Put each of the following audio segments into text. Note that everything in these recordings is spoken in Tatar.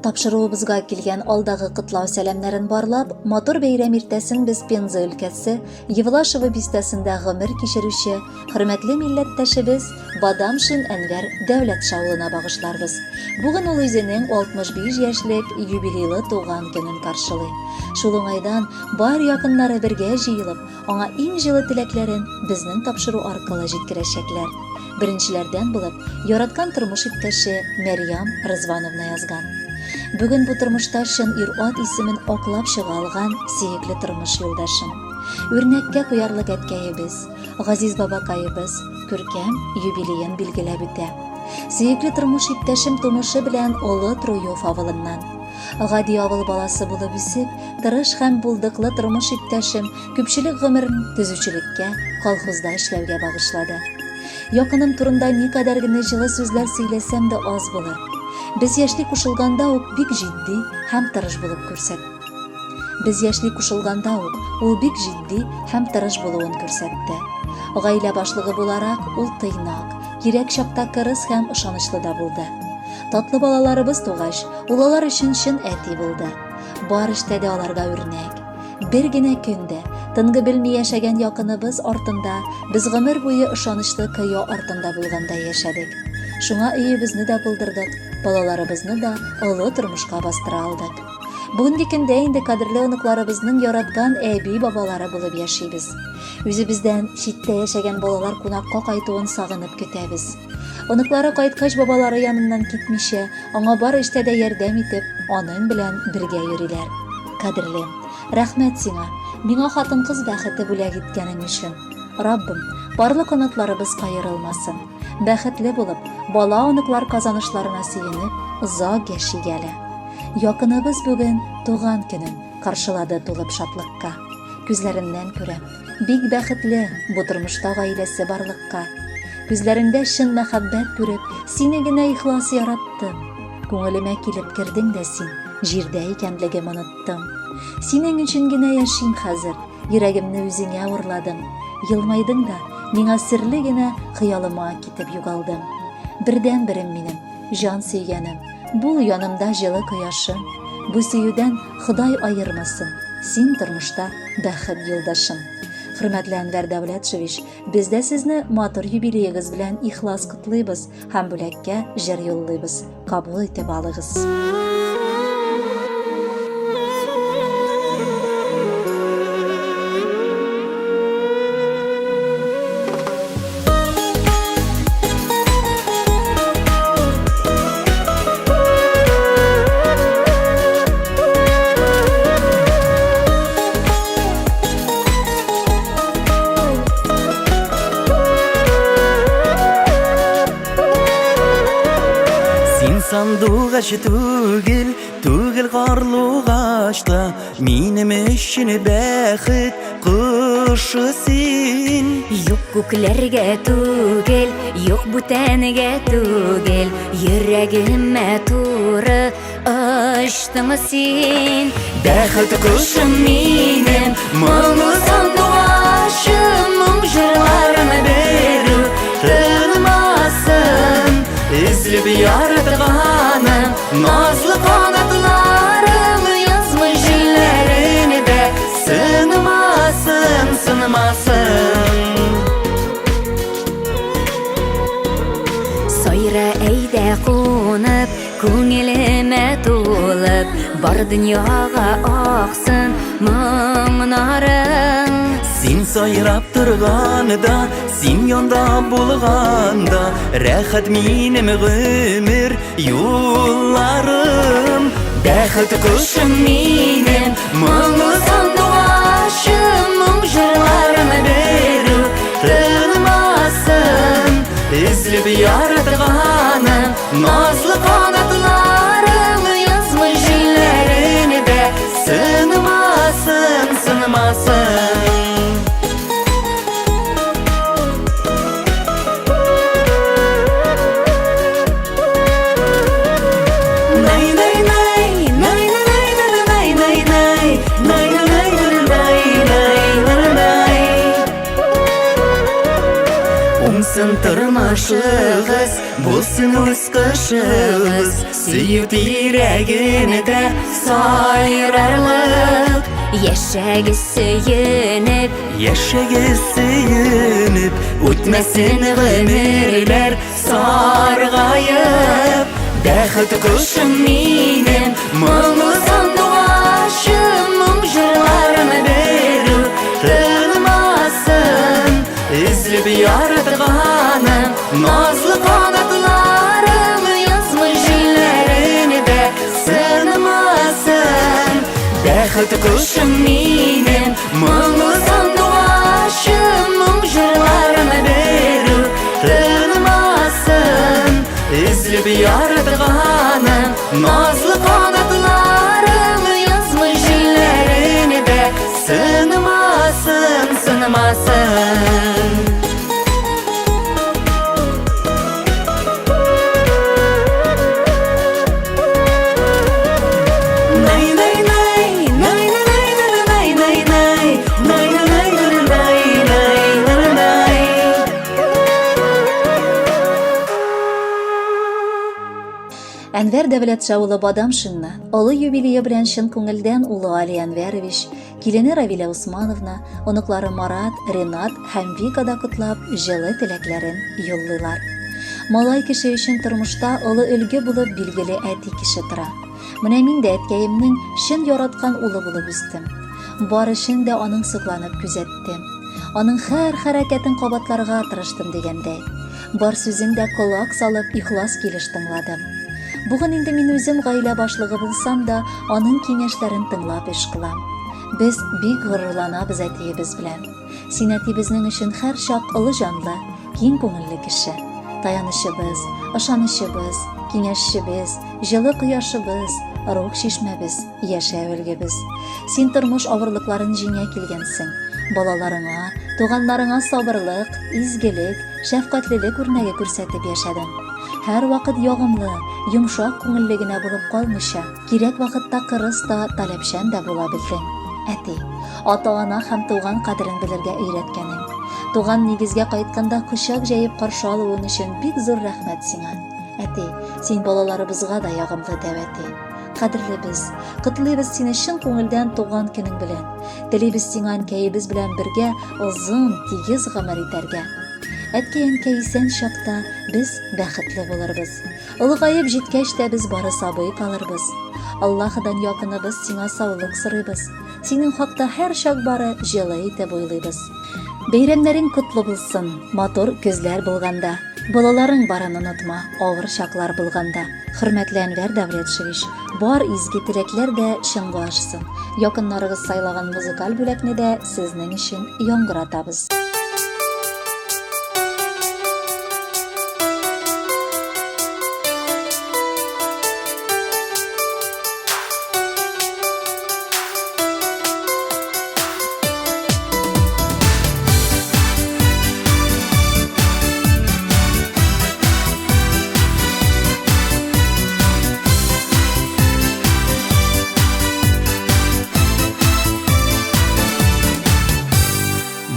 Тапшыруыбызга килгән алдагы котлау сәламнәрен барлап, матур бәйрәм иртәсен без Пенза өлкәсе Евлашево бистәсендә гомер кичерүче хөрмәтле милләттәшебез Бадамшин Әнвәр Дәүләтша улына багышларбыз. Бүген ул үзенең 65 яшьлек юбилейлы туган көнен каршылый. Шул уңайдан бар якыннары бергә җыелып, аңа иң җылы теләкләрен безнең тапшыру аркылы җиткерәчәкләр. Беренчеләрдән булып, яраткан тормыш иптәше Мәрьям Рызвановна язган. Бүген бу тормышта чын ир-ат исемен аклап чыга алган сөекле тормыш юлдашым. Үрнәккә куярлык әткәебез, газиз бабакаебыз күркәм юбилеен билгеләп үтә. Сөекле тормыш иптәшем тумышы белән Олы Труев авылыннан. Гади авыл баласы булып үсеп, тырыш һәм булдыклы тормыш иптәшем күпчелек гомерен төзүчелеккә, колхозда эшләүгә багышлады. Якыным турында никадәр генә җылы сүзләр сөйләсәм дә аз булыр. Без яшьли кушылганда ук бик җитди һәм тырыш булып күрсәт. Без яшьли кушылганда ук ул бик җитди һәм тырыш булуын күрсәтте. Гаилә башлыгы буларак, ул тыйнак, кирәк чакта кырыс һәм ышанычлы да булды. Татлы балаларыбыз тугач, ул алар өчен чын әти булды. Бар эштә дә аларга үрнәк. Бер генә көн дә тынгы белми яшәгән якыныбыз артында без гомер буе ышанычлы кыя артында булгандай яшәдек. Шуңа өебезне дә булдырдык, балаларыбызны да олы тормышка бастыра алдык. Бүгенге көндә инде кадерле оныкларыбызның яраткан әби-бабалары булып яшибез. Үзебездән читтә яшәгән балалар кунакка кайтуын сагынып көтәбез. Оныклары кайткач бабалары яныннан китмичә, аңа бар эштә дә ярдәм итеп, аның белән бергә йөриләр. Кадерлем, рәхмәт сиңа, миңа хатын-кыз бәхете бүләк иткәнең өчен. Раббым, парлы канатларыбыз каерылмасын. Бәхетле булып, бала-оныклар казанышларына сөенеп, озак яшик әле. Якыныбыз бүген туган көнен каршылады тулып шатлыкка. Күзләреннән күрәм, Бик бәхетле бу тормышта гаиләсе барлыкка. Күзләреңдә чын мәхәббәт күреп, сине генә ихлас яраттым. Күңелемә килеп кердең дә син, җирдә икәнлегем оныттым. Синең өчен генә яшим хәзер, йөрәгемне үзеңә урладым. Елмайдың да, миңа серле генә хыялыма китеп югалдың. Бердәнберем минем, җан сөйгәнем, бул янымда җылы кояшым. Бу сөюдән Ходай аермасын, син тормышта бәхет юлдашым. Хөрмәтле Әнвәр Дәүләтшевич, без дә сезне матур юбилеегыз белән ихлас котлыйбыз һәм бүләккә җыр юллыйбыз. Кабул итеп алыгыз. Син сандугач түгел, түгел карлугач та, Минем өчен бәхет кошы син. Юк күкләргә түгел, юк бүтәнгә түгел, Йөрәгемә туры очтың син. Бәхет кошым минем, моңлы сандугачым, моң җырларым берү тынмасын. Өзелеп яратганым, назлы канатларым, язмыш җилләрендә сынмасын, сынмасын. Сайра әйдә кунып, күңелемә тулып, бар дөньяга аксын моңнарың. Син сайрап торганда, син янда булганда, рәхәт минем гомер юлларым. Бәхет кошым минем, моңлы сандугачым, моң җырларым берү тынмасын. Өзелеп яратганым, назлы канатларым, язмыш җилләрендә сынмасын, сынмасын. Уңсын тормышыгыз, булсын үз кышыгыз. Сөю тирәгендә сайрарлык. Яшәгез сөенеп, Яшәгез сөенеп, үтмәсен гомерләр саргаеп. Бәхет кошым минем, моңлы сандугачым, моң җырларым берүк тынмасын. Өзелеп яратганым, назлы канатларым, язмыш җилләрендә сынмасын. Бәхет кошым минем, моңлы сандугачым, моң җырларым берүк тынмасын. Өзелеп яратганым, назлы канатларым, язмыш җилләрендә сынмасын, сынмасын. Әнвәр Дәвләтша улы Бадамшинны олы юбилее белән чын күңелдән улы Али Әнвәрович, килене Равилә Усмановна, оныклары Марат, Ренат һәм Вика да котлап, җылы теләкләрен юллыйлар. Малай кеше өчен тормышта олы өлге булып билгеле әти кеше тора. Менә мин дә әткәемнең чын яраткан улы булып үстем. Бар эшен дә аның сокланып күзәттем. Аның һәр хәрәкәтен кабатларга тырыштым дигәндәй. Бар сүзен дә колак салып, ихлас килеш тыңладым. Бүген инде мин үзем гаилә башлыгы булсам да, аның киңәшләрен тыңлап эш кылам. Без бик горурланабыз әтиебез белән. Син әти безнең өчен һәрчак олы җанлы, киң күңелле кеше. Таянычыбыз, ышанычыбыз, киңәшчебез, җылы кояшыбыз, рух чишмәбез, яшәү өлгебез. Син тормыш авырлыкларын җиңә килгәнсең. Балаларыңа, туганнарыңа сабырлык, изгелек, шәфкатьлелек үрнәге күрсәтеп яшәдең. Һәрвакыт ягымлы, йомшак күңелле генә булып калмыйча, кирәк вакытта кырыс та, таләпчән дә була белдең. Әти, ата-ана һәм туган кадерен белергә өйрәткәнең, туган нигезгә кайтканда кочак җәеп каршы алуың өчен бик зур рәхмәт сиңа. Әти, син балаларыбызга да ягымлы дәү әти. Кадерлебез, котлыйбыз сине чын күңелдән туган көнең белән. Телибез сиңа әнкәебез белән бергә озын, тигез гомер итәргә. Әткәй-әнкәй исән чакта без бәхетле булырбыз. Олыгаеп җиткәч тә без бары сабый калырбыз. Аллаһыдан якыныбыз сиңа саулык сорыйбыз. Синең хакта һәрчак бары җылы итеп уйлыйбыз. Бәйрәмнәрең котлы булсын, матур көзләр булганда. Балаларың барын онытма, авыр чаклар булганда. Хөрмәтле Әнвәр Давлетшевич, бар изге теләкләр дә чынга ашсын. Якыннарыгыз сайлаган музыкаль бүләкне дә сезнең өчен яңгыратабыз.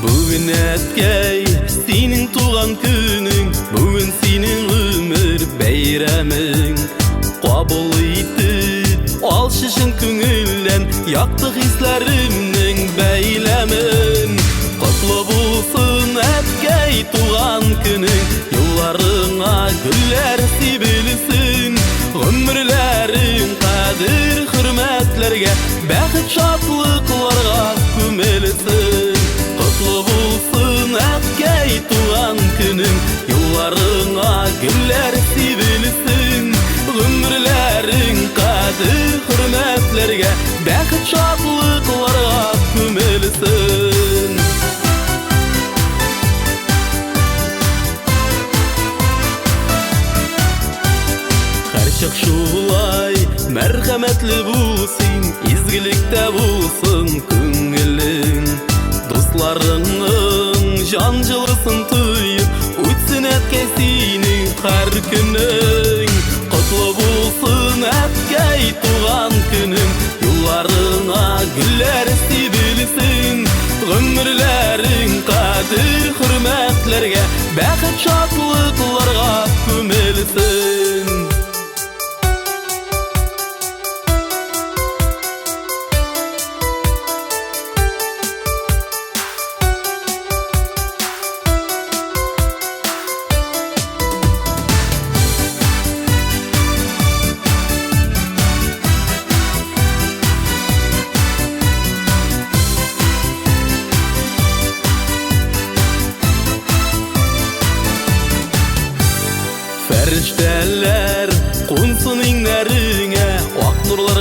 Бүген әткәй, синең туган көнең, бүген синең гомер бәйрәмең. Кабул итеп, алчы чын күңелдән якты хисләремнең бәйләмен. Котлы булсын, әткәй, туган көнең, юлларыңа гөлләр сибелсен. Гомерләрең кадер хөрмәтләргә, бәхет шатлыкларга күмелсен. Котлы булсын, әткәй, туган көнең, юлларыңа гөлләр сибелсен. Гомерләрең кадер хөрмәтләргә, бәхет шатлыкларга күмелсен. Һәрчак шулай мәрхәмәтле бул син, изгелектә булсын күңелең. Дусларыңның җан җылысын тоеп, үтсен әткәй синең һәр көнең. Котлы булсын, әткәй, туган көнең, юлларыңа гөлләр сибелсен. Гомерләрең кадер хөрмәтләргә, бәхет шатлыкларга күмелсен.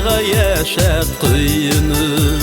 Юлларга яшә коенып.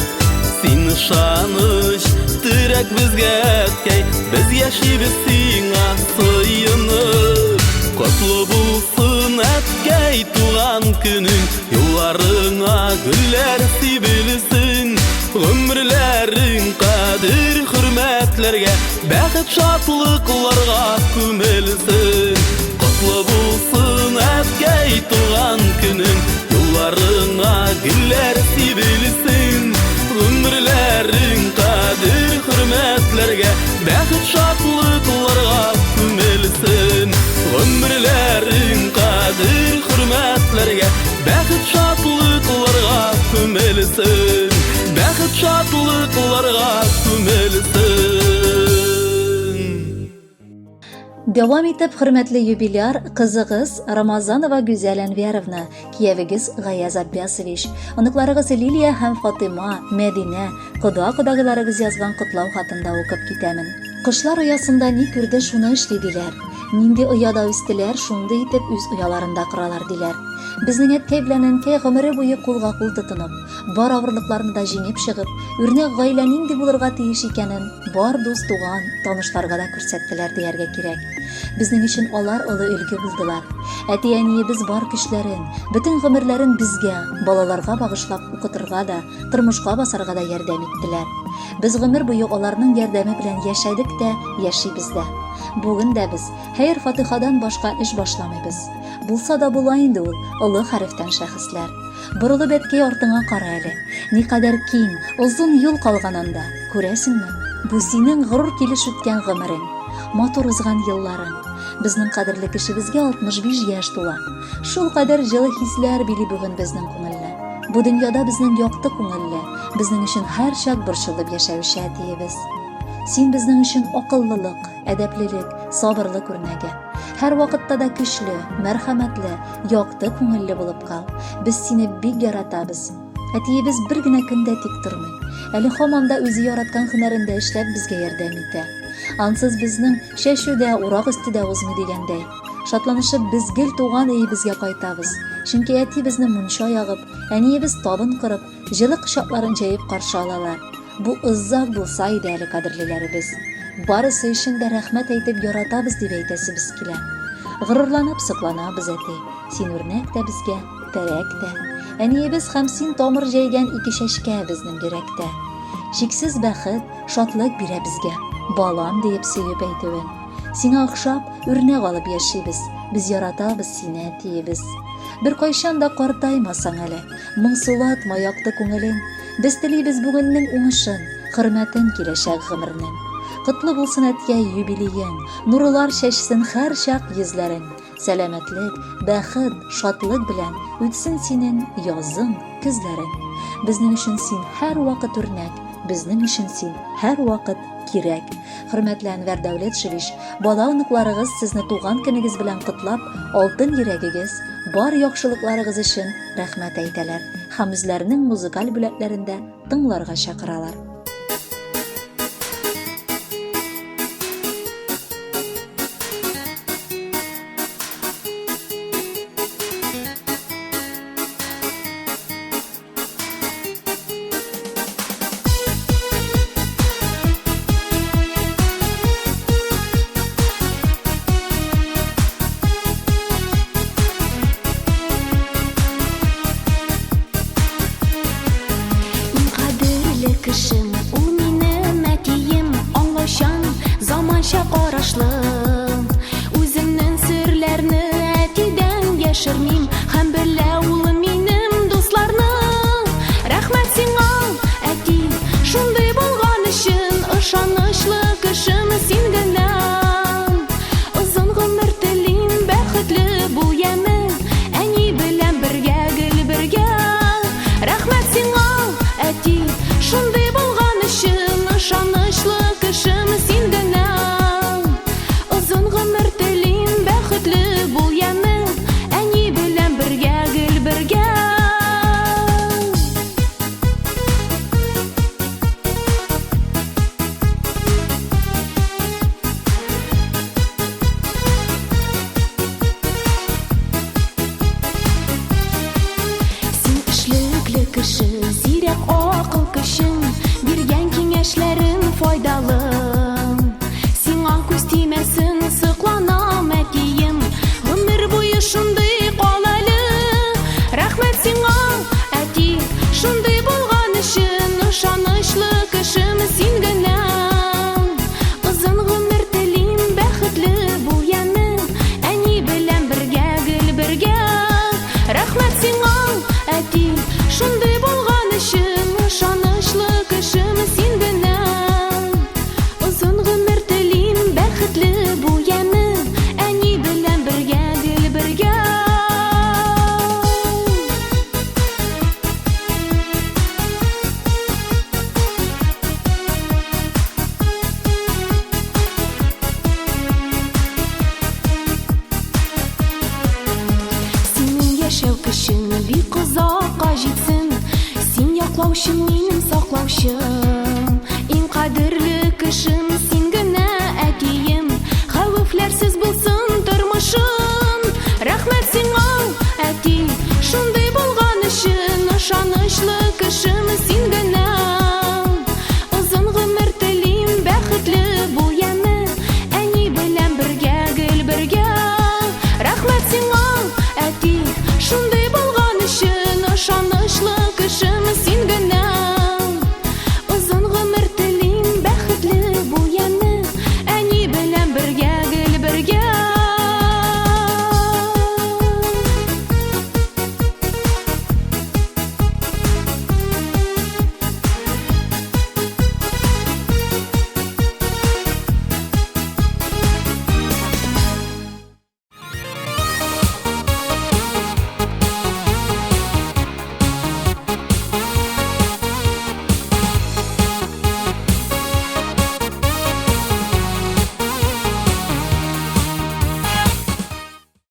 Син ышаныч, терәк безгә, әткәй, без яшибез сиңа сыенып. Котлы булсын, әткәй, туган көнең, юлларыңа гөлләр сибелсен. Гомерләрең кадер хөрмәтләргә, бәхет шатлыкларга күмелсен. Котлы булсын, әткәй, туган көнең, юлларыңа гөлләр сибелсен. Гомерләрең кадер хөрмәтләргә, бәхет шатлыкларга күмелсен. Гомерләрең кадер хөрмәтләргә, бәхет шатлыкларга күмелсен. Бәхет шатлыкларга күмелсен. Дәвам итеп, хөрмәтле юбиляр, кызыгыз Рамазанова Гүзәл Әнвәровна, киявегез Гаяз Аббясович, оныкларыгыз Лилия һәм Фатыйма, Мәдинә, кода-кодагыйларыгыз язган котлау хатын да укып китәмен. Кошлар оясында ни күрде, шуны эшли, диләр. Нинди ояда үстеләр, шундый итеп үз ояларында коралар, диләр. Безнең әткәй белән әнкәй гомере буе кулга-кул тотынып, бар авырлыкларны да җиңеп чыгып, үрнәк гаилә нинди булырга тиеш икәнен бар дус-туган, танышларга да күрсәттеләр дияргә кирәк. Безнең өчен алар олы өлге булдылар. Әти-әниебез бар көчләрен, бөтен гомерләрен безгә, балаларга багышлап укытырга да, тормышка басарга да ярдәм иттеләр. Без гомер буе аларның ярдәме белән яшәдек тә, яшибез дә. Бүген дә без хәер-фатыйхадан башка эш башламыйбыз. Булса да була инде ул олы хәрефтән шәхесләр. Борылып әткәй артыңа кара әле. Никадәр киң, озын юл калган анда. Күрәсеңме? Бу синең горур килеш үткән гомерең. Матур узган елларың. Безнең кадерле кешебезгә 65 яшь тула. Шул кадәр җылы хисләр били бүген безнең күңелне. Бу дөньяда безнең якты күңелле, безнең өчен һәрчак борчылып яшәүче әтиебез. Син безнең өчен акыллылык, әдәплелек, сабырлык үрнәге. Һәрвакытта да көчле, мәрхәмәтле, якты күңелле булып кал. Без сине бик яратабыз. Әтиебез бер генә көн дә тик тормый. Әле һаман да үзе яраткан һөнәрендә эшләп безгә ярдәм итә. Ансыз безнең чәчү дә, урак өсте дә узмый дигәндәй. Шатланышып без гел туган өебезгә кайтабыз. Чөнки әти безне мунча ягып, әниебез табын корып, Җылы кочакларын җәеп каршы алалар. Бу озак булса иде әле, кадерлеләребез. Барысы өчен дә рәхмәт әйтеп яратабыз дип әйтәсебез килә. Горурланып сокланабыз, әти. Син үрнәк тә безгә, терәк тә. Әниебез һәм син тамыр җәйгән ике чәчкә безнең йөрәктә. Чиксез бәхет, шатлык бирә безгә, балам диеп сөеп әйтүең. Сиңа охшап, үрнәк алып яшибез. Без яратабыз сине, әтиебез. Беркайчан да картаймасаң әле. Моңсулатма якты күңелең. Без телибез бүгеннең уңышын, Хөрмәтен киләчәк гомернең. Котлы булсын, әткәй, юбилеең, Нурлар чәчсен һәрчак йөзләрең. Сәламәтлек, бәхет, шатлык белән Үтсен синең язың, көзләрең. Безнең өчен син һәрвакыт үрнәк, Безнең өчен син һәрвакыт кирәк. Хөрмәтле Әнвәр Дәүләтшевич, бала-оныкларыгыз сезне туган көнегез белән котлап, алтын йөрәгегез, бар яхшылыкларыгыз өчен рәхмәт әйтәләр һәм үзләренең музыкаль бүләкләрен дә тыңларга чакыралар. Иң кадерле кешем. Шундый булган өчен ышанычлы кешем син генә. Озын гомер телим, бәхетле бул яме, әни белән бергә, гел бергә. Синең яшәү көчең бик озакка җитсен. Син яклаучым, минем саклаучым. Иң кадерле кешем син генә, әтием. Хәвефләрсез булсын тормышым. Рәхмәт сиңа, әти, шундый булган өчен, ышанычлы кешем син генә. Озын гомер телим, бәхетле бул яме, әни белән бергә, гел бергә. Рәхмәт сиңа, әти, шундый